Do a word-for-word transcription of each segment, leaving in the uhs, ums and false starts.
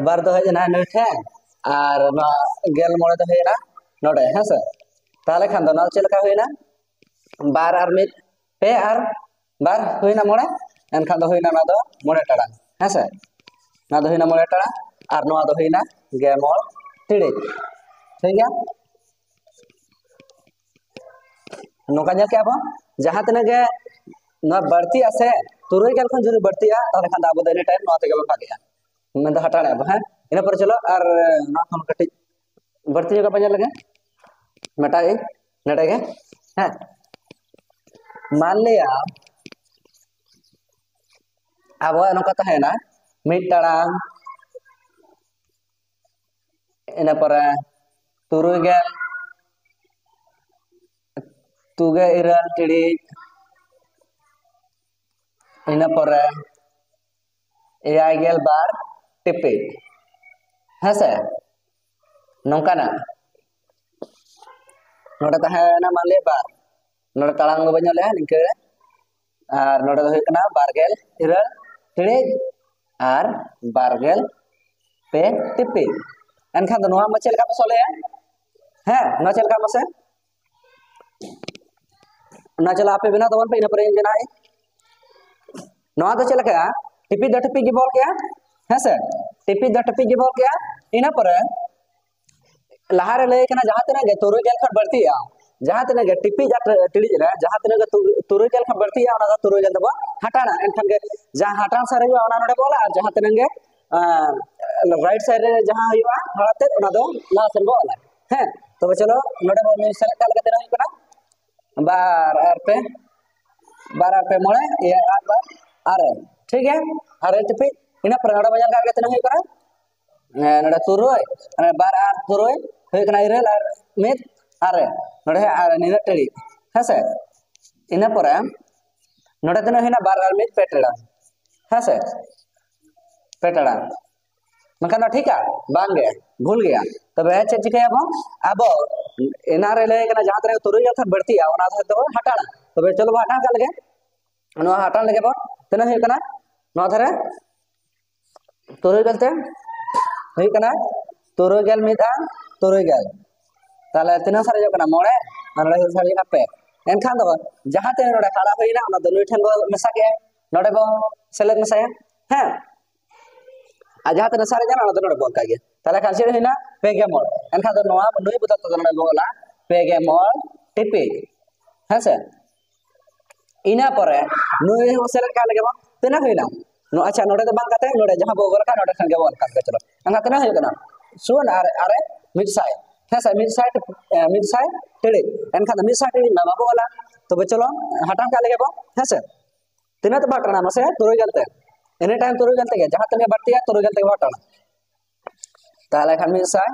ᱵᱟᱨ ᱫᱚ ᱦᱮᱡ ᱮᱱᱟ ᱱᱩᱭ ᱴᱷᱮᱱ, ᱟᱨ ᱱᱚᱣᱟ ᱜᱮᱞ ᱢᱚᱬᱮ ᱫᱚ ᱦᱩᱭ ᱮᱱᱟ ᱱᱚᱰᱮ, ᱦᱮᱸ ᱥᱮ? ᱛᱟᱦᱚᱞᱮ ᱠᱷᱟᱱ ᱫᱚ ᱱᱚᱣᱟ ᱪᱮᱫ ᱞᱮᱠᱟ ᱦᱩᱭ ᱮᱱᱟ? ᱵᱟᱨ ᱟᱨ ᱢᱤᱫ ᱯᱮ, ᱟᱨ ᱵᱟᱨ ᱦᱩᱭ ᱮᱱᱟ ᱢᱚᱬᱮ, ᱮᱱᱠᱷᱟᱱ ᱫᱚ ᱦᱩᱭ ᱮᱱᱟ ᱱᱚᱣᱟ ᱫᱚ ᱢᱚᱬᱮ ᱴᱟᱲᱟᱝ, ᱦᱮᱸ ᱥᱮ? ᱱᱚᱣᱟ ᱫᱚ ᱦᱩᱭ ᱮᱱᱟ ᱢᱚᱬᱮ ᱴᱟᱲᱟᱝ, ᱟᱨ ᱱᱚᱣᱟ ᱫᱚ ᱦᱩᱭ ᱮᱱᱟ ᱜᱮᱞ ᱢᱚᱬ ᱴᱤᱲᱤᱡ᱾ ᱴᱷᱤᱠ ᱜᱮᱭᱟ, ᱱᱚᱝᱠᱟ ᱧᱮᱞ ᱠᱮᱜᱼᱟ ᱵᱚᱱ, ᱡᱟᱦᱟᱸ ᱛᱤᱱᱟᱹᱜ ᱜᱮ ᱱᱚᱣᱟ ᱵᱟᱹᱲᱛᱤᱜᱼᱟ ᱥᱮ, ᱛᱩᱨᱩᱭ ᱜᱮᱞ ᱠᱷᱚᱱ ᱡᱩᱫᱤ ᱵᱟᱹᱲᱛᱤᱜᱼᱟ, ᱛᱟᱦᱚᱞᱮ ᱠᱷᱟᱱ ᱫᱚ ᱟᱵᱚ ᱫᱚ any time ᱱᱚᱣᱟ ᱛᱮᱜᱮ ᱵᱚᱱ ᱵᱷᱟᱜᱮᱜᱼᱟ, ᱢᱮᱱᱫᱚ ᱦᱟᱴᱟᱬᱮᱜᱼᱟ ᱵᱚᱱ, ᱦᱮᱸ᱾ ᱤᱱᱟᱹ ᱯᱚᱨᱮ ᱪᱚᱞᱚ ᱟᱨ ᱱᱚᱣᱟ ᱠᱷᱚᱱ ᱠᱟᱹᱴᱤᱡ ᱵᱟᱹᱲᱛᱤ ᱧᱚᱜ ᱵᱚᱱ ᱧᱮᱞ ᱞᱮᱜᱮ, ᱢᱮᱴᱟᱜ ᱟᱹᱧ ᱱᱚᱰᱮ ᱜᱮ, ᱦᱮᱸ᱾ ᱢᱟᱱ ᱞᱤᱭᱟ ᱟᱵᱚᱣᱟᱜ ᱱᱚᱝᱠᱟ ᱛᱟᱦᱮᱸᱭᱮᱱᱟ ᱢᱤᱫ ᱴᱟᱲᱟᱝ, ᱤᱱᱟᱹ ᱯᱚᱨᱮ ᱛᱩᱨᱩᱭ ᱜᱮᱞ, ᱛᱩᱜᱮ ᱤᱨᱟᱹᱞ ᱴᱤᱲᱤᱡ, ᱤᱱᱟᱹ ᱯᱚᱨᱮ ᱮᱭᱟᱭ ᱜᱮᱞ ᱵᱟᱨ ᱴᱤᱯᱤᱡ, ᱦᱮᱸ ᱥᱮ? ᱱᱚᱝᱠᱟᱱᱟᱜ ᱱᱚᱰᱮ ᱛᱟᱦᱮᱸᱭᱮᱱᱟ ᱢᱟᱱ ᱞᱤᱭᱟ ᱵᱟᱨ, ᱱᱚᱰᱮ ᱴᱟᱲᱟᱝ ᱫᱚ ᱵᱟᱹᱧ ᱚᱞᱮᱜᱼᱟ ᱱᱤᱝᱠᱟᱹ, ᱟᱨ ᱱᱚᱰᱮ ᱫᱚ ᱦᱩᱭᱩᱜ ᱠᱟᱱᱟ ᱵᱟᱨ ᱜᱮᱞ ᱤᱨᱟᱹᱞ ᱴᱤᱲᱤᱡ ᱟᱨ ᱵᱟᱨ ᱜᱮᱞ ᱯᱮ ᱴᱤᱯᱤᱡ᱾ ᱮᱱᱠᱷᱟᱱ ᱫᱚ ᱱᱚᱣᱟ ᱢᱟ ᱪᱮᱫ ᱞᱮᱠᱟ ᱯᱮ ᱥᱚᱞᱦᱮᱭᱟ? ᱦᱮᱸ, ᱱᱚᱣᱟ ᱪᱮᱫ ᱞᱮᱠᱟ ᱢᱟᱥᱮ? ᱱᱚᱣᱟ ᱪᱚᱞᱚ ᱟᱯᱮ ᱵᱮᱱᱟᱣ ᱛᱟᱵᱚᱱ ᱯᱮ, ᱤᱱᱟᱹ ᱯᱚᱨᱮ ᱤᱧ ᱵᱮᱱᱟᱣᱮᱫ᱾ ᱱᱚᱣᱟ ᱫᱚ ᱪᱮᱫ ᱞᱮᱠᱟ? ᱴᱤᱯᱤᱡ ᱫᱚ ᱴᱤᱯᱤᱡ ᱜᱮ ᱵᱚᱞ ᱠᱮᱜᱼᱟ, ᱦᱮᱸ ᱥᱮ? ᱴᱤᱯᱤᱡ ᱫᱚ ᱴᱤᱯᱤᱡ ᱜᱮ ᱵᱚᱞ ᱠᱮᱜᱼᱟ᱾ ᱤᱱᱟᱹ ᱯᱚᱨᱮ ᱞᱟᱦᱟᱨᱮ ᱞᱟᱹᱭ ᱠᱟᱱᱟ, ᱡᱟᱦᱟᱸ ᱛᱤᱱᱟᱹᱜ ᱜᱮ ᱛᱩᱨᱩᱭ ᱜᱮᱞ ᱠᱷᱚᱱ ᱵᱟᱹᱲᱛᱤᱜᱼᱟ, ᱡᱟᱦᱟᱸ ᱛᱤᱱᱟᱹᱜ ᱜᱮ ᱴᱤᱯᱤᱡ ᱟᱨ ᱴᱤᱲᱤᱡ ᱨᱮ ᱡᱟᱦᱟᱸ ᱛᱤᱱᱟᱹᱜ ᱜᱮ ᱛᱩ-, ᱛᱩᱨᱩᱭ ᱜᱮᱞ ᱠᱷᱚᱱ ᱵᱟᱹᱲᱛᱤᱜᱼᱟ, ᱚᱱᱟ ᱫᱚ ᱛᱩᱨᱩᱭ ᱜᱮᱞ ᱛᱮᱵᱚ ᱦᱟᱴᱟᱬᱟ᱾ ᱮᱱᱠᱷᱟᱱ ᱜᱮ ᱡᱟᱦᱟᱸ ᱦᱟᱴᱟᱬ ᱥᱮᱫ ᱨᱮ ᱦᱩᱭᱩᱜᱼᱟ, ᱚᱱᱟ ᱱᱚᱰᱮ ᱵᱚ ᱚᱞᱟ, ᱟᱨ ᱡᱟᱦᱟᱸ ᱛᱤᱱᱟᱹᱜ ᱜᱮ, ᱟᱸ, right side ᱨᱮ ᱡᱟᱦᱟᱸ ᱦᱩᱭᱩᱜᱼᱟ ᱦᱚᱲᱟᱛᱮ, ᱚᱱᱟ ᱫᱚ ᱞᱟᱦᱟ ᱥᱮᱱ ᱵᱚ ᱚᱞᱟ᱾ ᱦᱮᱸ, ᱛᱚᱵᱮ ᱪᱚᱞᱚ, ᱱᱚᱰᱮ ᱵᱚ ᱢᱤᱫ ᱥᱮᱞᱮᱫ ᱠᱟᱜ ᱞᱮᱠᱟ ᱛᱤᱱᱟᱹᱜ ᱦᱩᱭᱩᱜ ᱠᱟᱱᱟ? ᱵᱟᱨ ᱟᱨ ᱯᱮ, ᱵᱟᱨ ᱟᱨ ᱯᱮ ᱢᱚᱬᱮ, ᱮᱭᱟᱭ ᱟᱨ ᱵᱟᱨ ᱟᱨᱮ᱾ ᱴᱷᱤᱠ ᱜᱮᱭᱟ, ᱟᱨᱮ ᱴᱤᱯᱤᱡ᱾ ᱤᱱᱟᱹ ᱯᱚᱨᱮ ᱱᱚᱰᱮ ᱵᱚ ᱧᱮᱞ ᱠᱟᱜ ᱞᱮᱠᱟ ᱛᱤᱱᱟᱹᱜ ᱦᱩᱭᱩᱜ ᱠᱟᱱᱟ? ᱦᱮᱸ, ᱱᱚᱰᱮ ᱛᱩᱨᱩᱭ, ᱢᱟᱱᱮ ᱵᱟᱨ ᱟᱨ ᱛᱩᱨᱩᱭ ᱦᱩᱭᱩᱜ ᱠᱟᱱᱟ ᱤᱨᱟᱹᱞ, ᱟᱨ ᱢᱤᱫ ᱟᱨᱮ, ᱱᱚᱰᱮ ᱟᱨ ᱱᱤᱱᱟᱹᱜ ᱴᱤᱲᱤᱡ, ᱦᱮᱸ ᱥᱮ? ᱤᱱᱟᱹ ᱯᱚᱨᱮ ᱱᱚᱰᱮ ᱛᱤᱱᱟᱹᱜ ᱦᱩᱭᱱᱟ? ᱵᱟᱨ ᱟᱨ ᱢᱤᱫ ᱯᱮ ᱴᱟᱲᱟᱝ, ᱦᱮᱸ ᱥᱮ? ᱯᱮ ᱴᱟᱲᱟᱝ᱾ ᱢᱮᱱᱠᱷᱟᱱ ᱱᱚᱣᱟ ᱴᱷᱤᱠᱟ? ᱵᱟᱝ ᱜᱮ, ᱵᱷᱩᱞ ᱜᱮᱭᱟ᱾ ᱛᱚᱵᱮ ᱪᱮᱫ ᱪᱤᱠᱟᱹᱭᱟᱵᱚᱱ? ᱟᱵᱚ ᱮᱱᱟ ᱨᱮ ᱞᱟᱹᱭ ᱠᱟᱱᱟ, ᱡᱟᱦᱟᱸ ᱛᱤᱱᱟᱹᱜ ᱛᱩᱨᱩᱭ ᱜᱮᱞ ᱠᱷᱚᱱ ᱵᱟᱹᱲᱛᱤᱜᱼᱟ, ᱚᱱᱟ ᱫᱷᱟᱨᱮ ᱫᱚᱵᱚᱱ ᱦᱟᱴᱟᱬᱟ᱾ ᱛᱚᱵᱮ ᱪᱚᱞᱚ ᱵᱚᱱ ᱦᱟᱴᱟᱬ ᱠᱟᱜ ᱞᱮᱜᱮ᱾ ᱱᱚᱣᱟ ᱦᱟᱴᱟᱬ ᱞᱮᱜᱮ ᱵᱚᱱ᱾ ᱛᱤᱱᱟᱹᱜ ᱦᱩᱭᱩᱜ ᱠᱟᱱᱟ? ᱱᱚᱣᱟ ᱫᱷᱟᱨᱮ ᱛᱩᱨᱩᱭ ᱜᱮᱞ ᱛᱮ ᱦᱩᱭᱩᱜ ᱠᱟᱱᱟ ᱛᱩᱨᱩᱭ ᱜᱮᱞ ᱢᱤᱫ ᱟᱨ ᱛᱩᱨᱩᱭ ᱜᱮᱞ᱾ ᱛᱟᱦᱚᱞᱮ ᱛᱤᱱᱟᱹᱜ ᱥᱟᱨᱮᱡᱚᱜ ᱠᱟᱱᱟ? ᱢᱚᱬᱮ᱾ ᱟᱨ ᱱᱚᱰᱮ ᱥᱟᱨᱮᱡᱚᱜ ᱠᱟᱱᱟ ᱯᱮ᱾ ᱮᱱᱠᱷᱟᱱ ᱫᱚ ᱡᱟᱦᱟᱸ ᱛᱤᱱᱟᱹᱜ ᱱᱚᱰᱮ ᱦᱟᱨᱟ ᱦᱩᱭᱱᱟ, ᱚᱱᱟ ᱫᱚ ᱱᱩᱭ ᱴᱷᱮᱱ ᱵᱚ ᱢᱮᱥᱟ ᱠᱮᱜᱼᱟ, ᱱᱚᱰᱮ ᱵᱚ ᱥᱮᱞᱮᱫ ᱢᱮᱥᱟᱭᱟ᱾ ᱦᱮᱸ, ᱟᱨ ᱡᱟᱦᱟᱸ ᱛᱤᱱᱟᱹᱜ ᱥᱟᱨᱮᱡ ᱮᱱᱟ, ᱚᱱᱟ ᱫᱚ ᱱᱚᱰᱮ ᱵᱚ ᱚᱞ ᱠᱟᱜ ᱜᱮ᱾ ᱛᱟᱦᱚᱞᱮ ᱠᱷᱟᱱ ᱪᱮᱫ ᱦᱩᱭᱱᱟ? ᱯᱮ ᱜᱮ ᱢᱚᱬ᱾ ᱮᱱᱠᱷᱟᱱ ᱫᱚ ᱱᱚᱣᱟ ᱱᱩᱭ ᱵᱚᱫᱚᱞ ᱛᱮᱫᱚ ᱱᱚᱰᱮ ᱵᱚ ᱚᱞᱟ ᱯᱮ ᱜᱮ ᱢᱚᱬ ᱴᱤᱯᱤᱡ᱾ ᱦᱮᱸ ᱥᱮ? ᱤᱱᱟᱹ ᱯᱚᱨᱮ ᱱᱩᱭ ᱦᱚᱸ ᱥᱮᱞᱮᱫ ᱠᱟᱜ ᱞᱮᱜᱮ ᱵᱚᱱ᱾ ᱛᱤᱱᱟᱹᱜ ᱦᱩᱭᱱᱟ? ᱱᱚᱣᱟ, ᱟᱪᱪᱷᱟ, ᱱᱚᱰᱮ ᱫᱚ ᱵᱟᱝ ᱠᱟᱛᱮ ᱱᱚᱰᱮ ᱡᱟᱦᱟᱸ ᱵᱚ ᱚᱞ ᱠᱟᱜ, ᱱᱚᱰᱮ ᱠᱷᱟᱱ ᱜᱮ ᱵᱚ ᱚᱞ ᱠᱟᱜ ᱜᱮ᱾ ᱪᱚᱞᱚ, ᱮᱱᱠᱷᱟᱱ ᱛᱤᱱᱟᱹᱜ ᱦᱩᱭᱩᱜ ᱠᱟᱱᱟ? ᱥᱩᱱ ᱟᱨ ᱟᱨᱮ ᱢᱤᱫ ᱥᱟᱭ᱾ ᱦᱮᱸ ᱥᱮ? ᱢᱤᱫ ᱥᱟᱭ ᱴᱤᱯ-, ᱮ, ᱢᱤᱫ ᱥᱟᱭ ᱴᱤᱲᱤᱡ᱾ ᱮᱱᱠᱷᱟᱱ ᱫᱚ ᱢᱤᱫ ᱥᱟᱭ ᱴᱤᱲᱤᱡ ᱢᱟ ᱵᱟᱵᱚ ᱚᱞᱟ᱾ ᱛᱚᱵᱮ ᱪᱚᱞᱚ, ᱦᱟᱴᱟᱝ ᱠᱟᱜ ᱞᱮᱜᱮ ᱵᱚ᱾ ᱦᱮᱸ ᱥᱮ? ᱛᱤᱱᱟᱹᱜ ᱛᱮ ᱵᱟᱝ ᱴᱟᱲᱟᱝ ᱢᱟᱥᱮ? ᱛᱩᱨᱩᱭ ᱜᱮᱞ ᱛᱮ᱾ ᱮᱱᱤ ᱴᱟᱭᱤᱢ ᱛᱩᱨᱩᱭ ᱜᱮᱞ ᱛᱮᱜᱮ, ᱡᱟᱦᱟᱸ ᱛᱤᱱᱟᱹᱜ ᱵᱟᱹᱲᱛᱤᱜᱼᱟ, ᱛᱩᱨᱩᱭ ᱜᱮᱞ ᱛᱮᱜᱮ ᱵᱟᱝ ᱴᱟᱲᱟᱝ᱾ ᱛᱟᱦᱚᱞᱮ ᱠᱷᱟᱱ ᱢᱤᱫ ᱥᱟᱭ,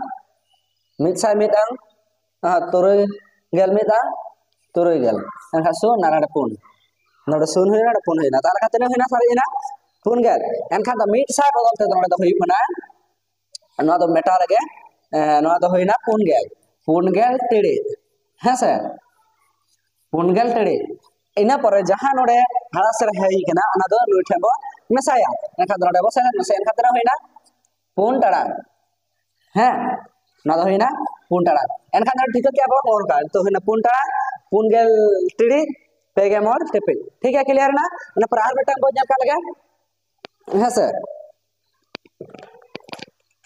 ᱢᱤᱫ ᱥᱟᱭ ᱢᱤᱫ ᱟᱝ, ᱟᱨ ᱛᱩᱨᱩᱭ ᱜᱮᱞ ᱢᱤᱫ ᱟᱨ ᱛᱩᱨᱩᱭ ᱜᱮᱞ᱾ ᱮᱱᱠᱷᱟᱱ ᱥᱩᱱ ᱟᱨ ᱱᱚᱰᱮ ᱯᱩᱱ᱾ ᱱᱚᱰᱮ ᱥᱩᱱ ᱦᱩᱭᱱᱟ, ᱱᱚᱰᱮ ᱯᱩᱱ ᱦᱩᱭᱱᱟ᱾ ᱛᱟᱦᱚᱞᱮ ᱠᱷᱟᱱ ᱛᱤᱱᱟᱹᱜ ᱦᱩᱭᱱᱟ? ᱥᱟᱨᱮᱡ ᱮᱱᱟ ᱯᱩᱱ ᱜᱮᱞ᱾ ᱮᱱᱠᱷᱟᱱ ᱫᱚ ᱢᱤᱫ ᱥᱟᱭ ᱵᱚᱫᱚᱞ ᱛᱮᱫᱚ ᱱᱚᱰᱮ ᱫᱚ ᱦᱩᱭᱩᱜ ᱠᱟᱱᱟ, ᱱᱚᱣᱟ ᱫᱚ ᱢᱮᱴᱟᱣ ᱨᱮᱜᱮ, ᱮ, ᱱᱚᱣᱟ ᱫᱚ ᱦᱩᱭᱱᱟ ᱯᱩᱱ ᱜᱮᱞ, ᱯᱩᱱ ᱜᱮᱞ ᱴᱤᱲᱤᱡ᱾ ᱦᱮᱸ ᱥᱮ? ᱯᱩᱱ ᱜᱮᱞ ᱴᱤᱲᱤᱡ᱾ ᱤᱱᱟᱹ ᱯᱚᱨᱮ ᱡᱟᱦᱟᱸ ᱱᱚᱰᱮ ᱦᱟᱨᱟ ᱥᱮᱫ ᱦᱮᱡ ᱠᱟᱱᱟ, ᱚᱱᱟ ᱫᱚ ᱱᱩᱭ ᱴᱷᱮᱱ ᱵᱚ ᱢᱮᱥᱟᱭᱟ᱾ ᱮᱱᱠᱷᱟᱱ ᱫᱚ ᱱᱚᱰᱮ ᱵᱚ ᱥᱮᱞᱮᱫ ᱢᱮᱥᱟᱭᱟ᱾ ᱮᱱᱠᱷᱟᱱ ᱛᱤᱱᱟᱹᱜ ᱦᱩᱭᱱᱟ? ᱯᱩᱱ ᱴᱟᱲᱟᱝ᱾ ᱦᱮᱸ, ᱱᱚᱣᱟ ᱫᱚ ᱦᱩᱭᱱᱟ ᱯᱩᱱ ᱴᱟᱲᱟᱝ᱾ ᱮᱱᱠᱷᱟᱱ ᱫᱚ ᱴᱷᱤᱠᱟᱹ ᱠᱮᱜᱼᱟ ᱵᱚ, ᱚᱱᱠᱟ ᱱᱤᱛᱚᱜ ᱦᱩᱭᱱᱟ ᱯᱩᱱ ᱴᱟᱲᱟᱝ, ᱯᱩᱱ ᱜᱮᱞ ᱴᱤᱲᱤᱡ, ᱯᱮ ᱜᱮ ᱢᱚᱬ ᱴᱤᱯᱤᱡ᱾ ᱴᱷᱤᱠ ᱜᱮᱭᱟ, ᱠᱞᱤᱭᱟᱨ ᱮᱱᱟ᱾ ᱚᱱᱟ ᱯᱚᱨᱮ ᱟᱨ ᱢᱤᱫᱴᱟᱝ ᱵᱚ ᱧᱮᱞ ᱠᱟᱜ ᱞᱮᱜᱮ᱾ ᱦᱮᱸ ᱥᱮ?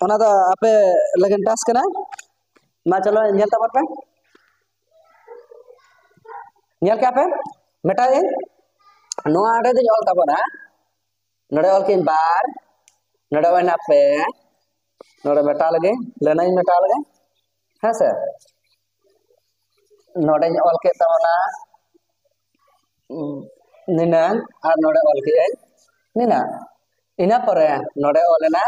ᱚᱱᱟ ᱫᱚ ᱟᱯᱮ ᱞᱟᱹᱜᱤᱫ ᱴᱟᱥᱠ ᱠᱟᱱᱟ᱾ ᱢᱟ ᱪᱚᱞᱚ ᱧᱮᱞ ᱛᱟᱵᱚᱱ ᱯᱮ᱾ ᱧᱮᱞ ᱠᱮᱜᱼᱟ ᱯᱮ? ᱢᱮᱴᱟᱣ ᱟᱹᱧ᱾ ᱱᱚᱣᱟ ᱚᱸᱰᱮ ᱫᱚᱧ ᱚᱞ ᱛᱟᱵᱚᱱᱟ᱾ ᱱᱚᱰᱮ ᱚᱞ ᱠᱮᱜᱼᱟᱹᱧ ᱵᱟᱨ, ᱱᱚᱰᱮ ᱦᱩᱭᱱᱟ ᱯᱮ, ᱱᱚᱰᱮ ᱢᱮᱴᱟᱣ ᱞᱮᱜᱮ, ᱞᱟᱹᱱᱟᱹᱧ ᱢᱮᱴᱟᱣ ᱞᱮᱜᱮ᱾ ᱦᱮᱸ ᱥᱮ? ᱱᱚᱰᱮᱧ ᱚᱞ ᱠᱮᱫ ᱛᱟᱵᱚᱱᱟ, ᱩᱸ, ᱱᱤᱱᱟᱹᱝ, ᱟᱨ ᱱᱚᱰᱮ ᱚᱞ ᱠᱮᱜᱼᱟᱹᱧ ᱱᱤᱱᱟᱹᱝ᱾ ᱤᱱᱟᱹ ᱯᱚᱨᱮ ᱱᱚᱰᱮ ᱚᱞ ᱮᱱᱟ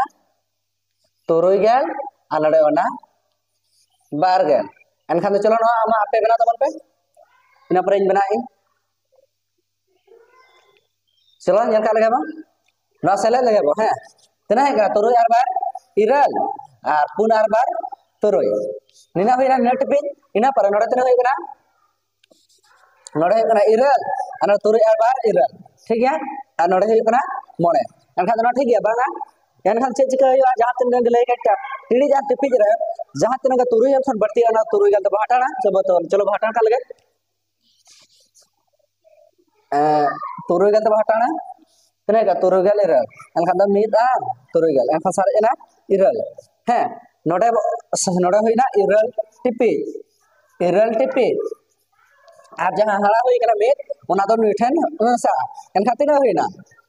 ᱛᱩᱨᱩᱭ ᱜᱮᱞ, ᱟᱨ ᱱᱚᱰᱮ ᱚᱞ ᱮᱱᱟ ᱵᱟᱨ ᱜᱮᱞ᱾ ᱮᱱᱠᱷᱟᱱ ᱫᱚ ᱪᱚᱞᱚ, ᱱᱚᱣᱟ ᱟᱢᱟᱜ ᱟᱯᱮ ᱵᱮᱱᱟᱣ ᱛᱟᱵᱚᱱ ᱯᱮ, ᱤᱱᱟᱹ ᱯᱚᱨᱮᱧ ᱵᱮᱱᱟᱣᱮᱫ ᱟᱹᱧ᱾ ᱪᱚᱞᱚ, ᱧᱮᱞ ᱠᱟᱜ ᱞᱮᱜᱮ ᱵᱚᱱ, ᱱᱚᱣᱟ ᱥᱮᱞᱮᱫ ᱞᱮᱜᱮ ᱵᱚ᱾ ᱦᱮᱸ, ᱛᱤᱱᱟᱹᱜ ᱦᱮᱡ ᱠᱟᱱᱟ? ᱛᱩᱨᱩᱭ ᱟᱨ ᱵᱟᱨ ᱤᱨᱟᱹᱞ, ᱟᱨ ᱯᱩᱱ ᱟᱨ ᱵᱟᱨ ᱛᱩᱨᱩᱭ᱾ ᱱᱤᱱᱟᱹᱜ ᱦᱩᱭᱱᱟ ᱱᱤᱱᱟᱹᱜ ᱴᱤᱯᱤᱡ᱾ ᱤᱱᱟᱹ ᱯᱚᱨᱮ ᱱᱚᱰᱮ ᱛᱤᱱᱟᱹᱜ ᱦᱩᱭᱩᱜ ᱠᱟᱱᱟ? ᱱᱚᱰᱮ ᱦᱩᱭᱩᱜ ᱠᱟᱱᱟ ᱤᱨᱟᱹᱞ, ᱟᱨ ᱱᱚᱰᱮ ᱛᱩᱨᱩᱭ ᱟᱨ ᱵᱟᱨ ᱤᱨᱟᱹᱞ᱾ ᱴᱷᱤᱠ ᱜᱮᱭᱟ? ᱟᱨ ᱱᱚᱰᱮ ᱦᱩᱭᱩᱜ ᱠᱟᱱᱟ ᱢᱚᱬᱮ᱾ ᱮᱱᱠᱷᱟᱱ ᱫᱚ ᱱᱚᱣᱟ ᱴᱷᱤᱠ ᱜᱮᱭᱟ, ᱵᱟᱝᱟ? ᱮᱱᱠᱷᱟᱱ ᱪᱮᱫ ᱪᱤᱠᱟᱹ ᱦᱩᱭᱩᱜᱼᱟ? ᱡᱟᱦᱟᱸ ᱛᱤᱱᱟᱹᱜ ᱜᱮ ᱞᱟᱹᱭ ᱠᱮᱫ ᱴᱤᱲᱤᱡ ᱟᱨ ᱴᱤᱯᱤᱡ ᱨᱮ ᱡᱟᱦᱟᱸ ᱛᱤᱱᱟᱹᱜ ᱜᱮ ᱛᱩᱨᱩᱭ ᱜᱮᱞ ᱠᱷᱚᱱ ᱵᱟᱹᱲᱛᱤᱜᱼᱟ, ᱚᱱᱟ ᱛᱩᱨᱩᱭ ᱜᱮᱞ ᱫᱚᱵᱚ ᱦᱟᱴᱟᱬᱟ᱾ ᱪᱚᱞᱚ, ᱪᱚᱞᱚ ᱵᱚ ᱦᱟᱴᱟᱬ ᱠᱟᱜ ᱞᱮᱜᱮ᱾ ᱮᱸ, ᱛᱩᱨᱩᱭ ᱜᱮᱞ ᱫᱚᱵᱚ ᱦᱟᱴᱟᱬᱟ᱾ ᱛᱤᱱᱟᱹᱜ ᱜᱮ? ᱛᱩᱨᱩᱭ ᱜᱮᱞ ᱤᱨᱟᱹᱞ᱾ ᱮᱱᱠᱷᱟᱱ ᱫᱚ ᱢᱤᱫ ᱟᱨ ᱛᱩᱨᱩᱭ ᱜᱮᱞ, ᱮᱱᱠᱷᱟᱱ ᱥᱟᱨᱮᱡ ᱮᱱᱟ ᱤᱨᱟᱹᱞ᱾ ᱦᱮᱸ, ᱱᱚᱰᱮ ᱵᱚ-, ᱱᱚᱰᱮ ᱦᱩᱭᱱᱟ ᱤᱨᱟᱹᱞ ᱴᱤᱯᱤᱡ, ᱤᱨᱟᱹᱞ ᱴᱤᱯᱤᱡ᱾ ᱟᱨ ᱡᱟᱦᱟᱸ ᱦᱟᱨᱟ ᱦᱩᱭ ᱠᱟᱱᱟ ᱢᱤᱫ, ᱚᱱᱟ ᱫᱚ ᱱᱩᱭ ᱴᱷᱮᱱ ᱢᱮᱥᱟᱜᱼᱟ᱾ ᱮᱱᱠᱷᱟᱱ ᱛᱤᱱᱟᱹᱜ ᱦᱩᱭᱱᱟ?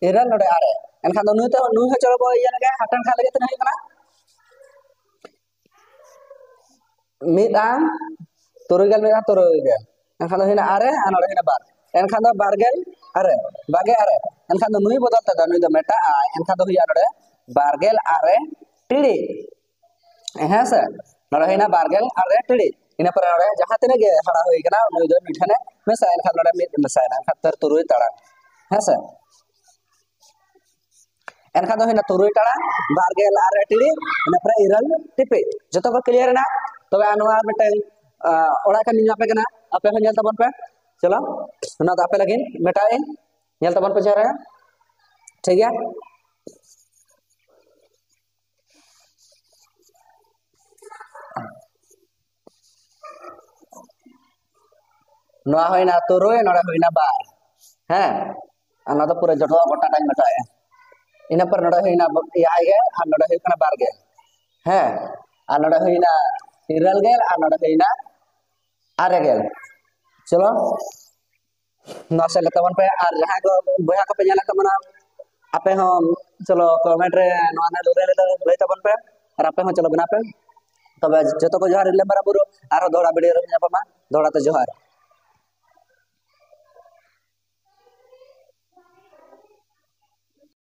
ᱤᱨᱟᱹᱞ, ᱱᱚᱰᱮ ᱟᱨᱮ᱾ ᱮᱱᱠᱷᱟᱱ ᱫᱚ ᱱᱩᱭ ᱛᱮ, ᱱᱩᱭ ᱦᱚᱸ ᱪᱚᱞᱚ ᱵᱚ ᱤᱭᱟᱹ ᱞᱮᱜᱮ, ᱦᱟᱴᱟᱬ ᱠᱟᱜ ᱞᱮᱜᱮ᱾ ᱛᱤᱱᱟᱹᱜ ᱦᱩᱭᱩᱜ ᱠᱟᱱᱟ? ᱢᱤᱫ ᱟᱨ ᱛᱩᱨᱩᱭ ᱜᱮᱞ, ᱢᱤᱫ ᱟᱨ ᱛᱩᱨᱩᱭ ᱜᱮᱞ᱾ ᱮᱱᱠᱷᱟᱱ ᱫᱚ ᱦᱩᱭᱱᱟ ᱟᱨᱮ ᱟᱨ ᱱᱚᱰᱮ ᱦᱩᱭᱱᱟ ᱵᱟᱨ᱾ ᱮᱱᱠᱷᱟᱱ ᱫᱚ ᱵᱟᱨ ᱜᱮᱞ ᱟᱨᱮ, ᱵᱟᱨ ᱜᱮᱞ ᱟᱨᱮ᱾ ᱮᱱᱠᱷᱟᱱ ᱫᱚ ᱱᱩᱭ ᱵᱚᱫᱚᱞ ᱛᱮᱫᱚ ᱱᱩᱭ ᱫᱚ ᱢᱮᱴᱟᱜᱼᱟᱭ᱾ ᱮᱱᱠᱷᱟᱱ ᱫᱚ ᱦᱩᱭᱩᱜᱼᱟ ᱱᱚᱰᱮ ᱵᱟᱨ ᱜᱮᱞ ᱟᱨᱮ ᱴᱤᱲᱤᱡ᱾ ᱦᱮᱸ ᱥᱮ? ᱱᱚᱰᱮ ᱦᱩᱭᱱᱟ ᱵᱟᱨ ᱜᱮᱞ ᱟᱨᱮ ᱴᱤᱲᱤᱡ᱾ ᱤᱱᱟᱹ ᱯᱚᱨᱮ ᱱᱚᱰᱮ ᱡᱟᱦᱟᱸ ᱛᱤᱱᱟᱹᱜ ᱜᱮ ᱦᱟᱨᱟ ᱦᱩᱭ ᱠᱟᱱᱟ, ᱱᱩᱭ ᱫᱚ ᱱᱩᱭ ᱴᱷᱮᱱᱮ ᱢᱮᱥᱟᱭᱮᱱᱟ᱾ ᱮᱱᱠᱷᱟᱱ ᱱᱚᱰᱮ ᱢᱤᱫ ᱢᱮᱥᱟᱭᱮᱱᱟ᱾ ᱮᱱᱠᱷᱟᱱ ᱛᱟᱨ ᱛᱩᱨᱩᱭ ᱴᱟᱲᱟᱝ᱾ ᱦᱮᱸ ᱥᱮ? ᱮᱱᱠᱷᱟᱱ ᱫᱚ ᱦᱩᱭᱱᱟ ᱛᱩᱨᱩᱭ ᱴᱟᱲᱟᱝ, ᱵᱟᱨ ᱜᱮᱞ ᱟᱨᱮ ᱴᱤᱲᱤᱡ, ᱤᱱᱟᱹ ᱯᱚᱨᱮ ᱤᱨᱟᱹᱞ ᱴᱤᱯᱤᱡ᱾ ᱡᱚᱛᱚ ᱠᱚ clear ᱮᱱᱟ? ᱛᱚᱵᱮ ᱟᱨ ᱱᱚᱣᱟ ᱢᱤᱫᱴᱟᱝ, ᱟᱸ, ᱚᱲᱟᱜ ᱠᱟᱹᱢᱤ ᱧᱟᱯᱮ ᱠᱟᱱᱟ, ᱟᱯᱮ ᱦᱚᱸ ᱧᱮᱞ ᱛᱟᱵᱚᱱ ᱯᱮ᱾ ᱪᱚᱞᱚ, ᱚᱱᱟ ᱫᱚ ᱟᱯᱮ ᱞᱟᱹᱜᱤᱫ ᱢᱮᱴᱟᱣ ᱤᱧ, ᱧᱮᱞ ᱛᱟᱵᱚᱱ ᱯᱮ ᱪᱮᱦᱨᱟ᱾ ᱴᱷᱤᱠ ᱜᱮᱭᱟ? ᱱᱚᱣᱟ ᱦᱩᱭᱱᱟ ᱛᱩᱨᱩᱭ, ᱱᱚᱰᱮ ᱦᱩᱭᱱᱟ ᱵᱟᱨ᱾ ᱦᱮᱸ, ᱟᱨ ᱱᱚᱣᱟ ᱫᱚ ᱯᱩᱨᱟᱹ ᱡᱚᱛᱚ ᱜᱚᱴᱟ ᱴᱟᱜ ᱤᱧ ᱢᱮᱴᱟᱣᱮᱜᱼᱟ᱾ ᱤᱱᱟᱹ ᱯᱚᱨ ᱱᱚᱰᱮ ᱦᱩᱭᱱᱟ ᱮᱭᱟᱭ ᱜᱮᱞ ᱟᱨ ᱱᱚᱰᱮ ᱦᱩᱭᱩᱜ ᱠᱟᱱᱟ ᱵᱟᱨ ᱜᱮᱞ᱾ ᱦᱮᱸ, ᱟᱨ ᱱᱚᱰᱮ ᱦᱩᱭᱱᱟ ᱤᱨᱟᱹᱞ ᱜᱮᱞ ᱟᱨ ᱱᱚᱰᱮ ᱦᱩᱭᱱᱟ ᱟᱨᱮ ᱜᱮᱞ᱾ ᱪᱚᱞᱚ, ᱱᱚᱣᱟ ᱥᱮᱫ ᱞᱮ ᱛᱟᱵᱚᱱ ᱯᱮ᱾ ᱟᱨ ᱡᱟᱦᱟᱸᱭ ᱠᱚ ᱵᱚᱭᱦᱟ ᱠᱚᱯᱮ ᱧᱮᱞᱮᱫ ᱛᱟᱵᱚᱱᱟ, ᱟᱯᱮ ᱦᱚᱸ ᱪᱚᱞᱚ comment ᱨᱮ ᱱᱚᱣᱟ ᱨᱮᱱᱟᱜ ᱞᱟᱹᱭ ᱛᱟᱵᱚᱱ ᱯᱮ, ᱟᱨ ᱟᱯᱮ ᱦᱚᱸ ᱪᱚᱞᱚ ᱵᱮᱱᱟᱣ ᱯᱮ᱾ ᱛᱚᱵᱮ ᱡᱚᱛᱚ ᱠᱚ ᱡᱚᱦᱟᱨ, ᱤᱞᱟᱹᱢ ᱵᱟᱨᱟ ᱵᱩᱨᱩ, ᱟᱨᱦᱚᱸ ᱫᱚᱦᱲᱟ video ᱨᱮ ᱧᱟᱯᱟᱢᱟ᱾ ᱫᱚᱦᱲᱟ ᱛᱮ ᱡᱚᱦᱟᱨ᱾